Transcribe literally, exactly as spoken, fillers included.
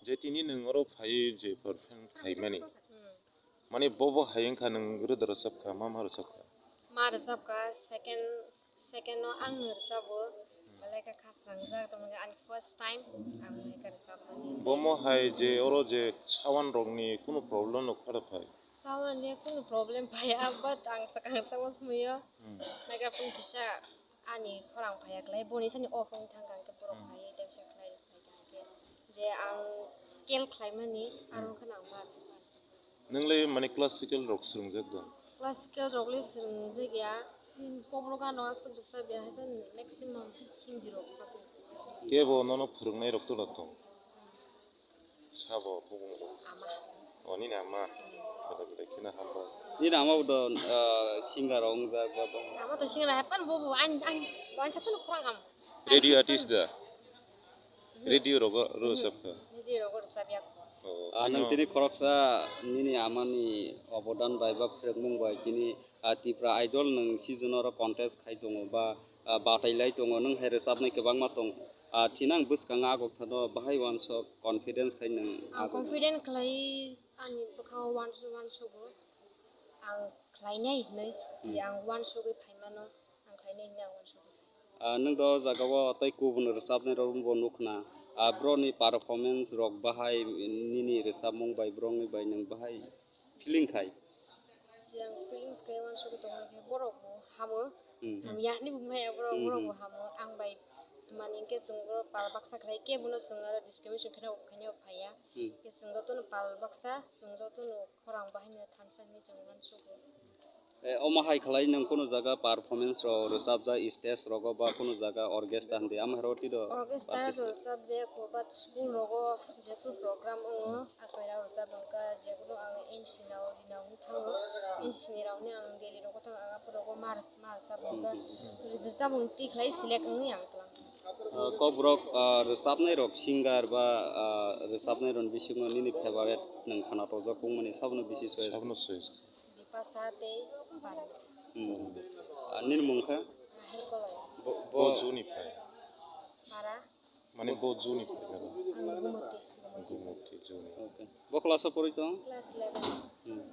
Je tini nwng oro phaiwi je perform khaimani, Hmm. mani bo bo hai wngkha nwng roda rwchapkha, ma ma rwchapkha? Ma rwchapkha, second, second no ang no rwchabo, belai kha khasrangjak tongmani ani first time ang hai kha rwchapmani. Bo mo hai je oro je sawan rokni kunu problem no khara phai? Sawan ni kunu problem phaiya, but ang swkang rwchapma sumui o Hmm. microphone kisa ani khorang phaiya klai, boni sani off wng thang kha, hwnkhe borok Hmm. phaiwi tei bisa khlai rw phai kha, hwnkhe je ang scale khlaimani, aro Hmm. wngkha ang bar, bar. Nwng le mane classical rok swrwngjak da? Classical rok le swrwngjak ya, hmm, Kokborok gano aswk rwchap ya, haikhe maximum Hindi rok rwchap ya. Kebo nono phwrwngnai rok to da tong? Sabo kubung rok. Ama. O, nini ama. Belai belai kheno hambai. Nini ama bo do, ah, singer rok wngjak ba bo? Ama to singer hai pan bo bo ang, ang, ang sa pan khorang ham. Radio artist da? Mhm. Radio rogo Mhm. rwchapkha. Radio rogo rwchap ya. O, Ah, nwng kheno tini khoroksa nini amani obodan bai ba phwrwngmung bai tini, ah, Tipra Idol nwng season oro contest khai tongo ba, ah, batai lai tongo, nwng hai rwchapnai kwbangma tong. Ah, tini ang bwskango agok thano bahai uansuk confidence khai nwng Ang agok. Confident khlai ani bwkhao uansuk uansugo. Ang khlainai hinwi je Hmm. ang uansugwi phaimano, ang khlainai hinwi ang uansugwi. Ah, nwng do o jaga o tei kubun rwchapnai rok bo nukhna. Ah, bro ni performance rok bahai nini rwchapmung bai borokni bai nwng bahai feeling khai? Je ang feelings khe uansugwi tongmani khe borok bo hamo. Hmm. Hamya hinwi bo maya borok, Hmm, borok bo hmm. hamo. Ang bai mani hinkhe chwng borok pal baksa khlai khe bono chwng aro discrimination khaina khaina phaiya. Hmm. Khe chwng jotono pal baksa, chwng jotono khorang bahaino thansa hinwi chwng uansugo. Eh, omo hai khlai nwng kunu jaga performance rok rwchapjak stage rogo ba kunu jaga orchestra hindi ama hai roti do Orchestra participate? Rwchapjak ko, but school rogo jephru program wngo, aswk rok rwchap wngkha, jephru ang N C C nao rinao wng thango, N C C ni rokni ang Delhi rogo thango, ang aphuru rogo mar, mar rwchap wngkha, rwchapmung twi khlai select wngwi ang tlang. Ah, kokborok, ah, rwchapnai rok singer ba, ah, rwchapnai rokni bisingo nini favorite nwng khana tojak wngmani sabono bisi choice? Sabono choice. Bipasa tei Bani. Hmm. Ah, nini mung kha? Mahir Koloi. Bo, bo Bo juni phai. Para? Mane bo juni phai kha? Ang Gumoti, Gumoti. Gumoti juni. Okay. Bo class o poroi tong? Class eleven. Hmm.